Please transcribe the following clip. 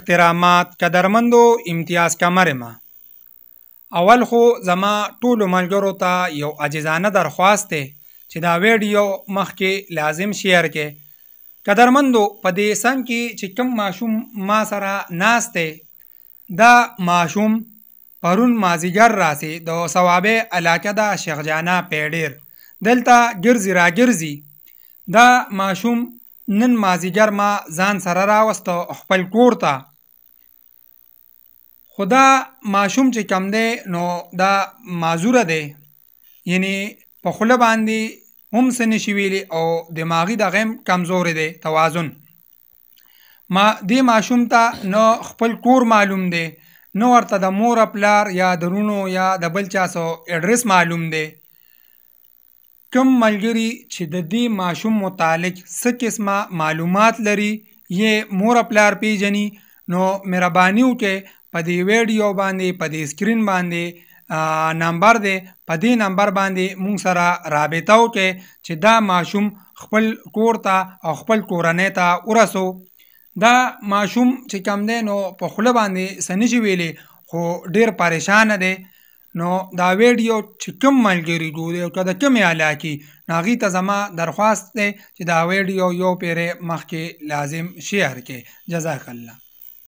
احترامات قدرمندو امتیاز کمر ما. اول خو زما ټولو ملګرو ته یو عاجزانه درخواست دی چې دا ویډیو مخکې لازم شیر کړئ. قدرمندو، په دې څنګ کې چې کوم ماشوم ما سره ناست دی، دا ماشوم پرون مازیګر راسي د صوابۍ علاقه ده، شیخ جانا پیډیر دلته ګرځي راګرځي. دا ماشوم نن مازیګر ما ځان سره راوسته خپل کور ته، خو دا ماشوم چې کم دی نو دا معذوره دی، یعنی په خوله باندې هم څه نشي ویلی او دماغي دغه هم کمزوری دی توازن. ما دې ماشوم ته نه خپل کور معلوم دی، نه ورته د مور پلار یا د وروڼو یا د بل چا څه اډرس معلوم دی. کوم ملګري چې د دې ماشوم متعلق څه قسمه معلومات لري، یې مور پلار پیژني، نو مهرباني وکړئ په دې ویډیو باندې په دې سکرین باندې نمبر دی، په دې نمبر باندې مونږ سره رابطه وکړئ چې دا ماشوم خپل کور ته او خپل کورنۍ ته ورسو. دا ماشوم چې کم دی نو په خوله باندې څه نشي ویلی، خو ډېر پریشانه دی. نو دا ویډیو چې کوم ملګري ګوري او که د کومې علاقې، نو هغوی ته زما درخواست دی چې دا ویډیو یو پیری مخکې لازم شیر کړئ. جزاک الله.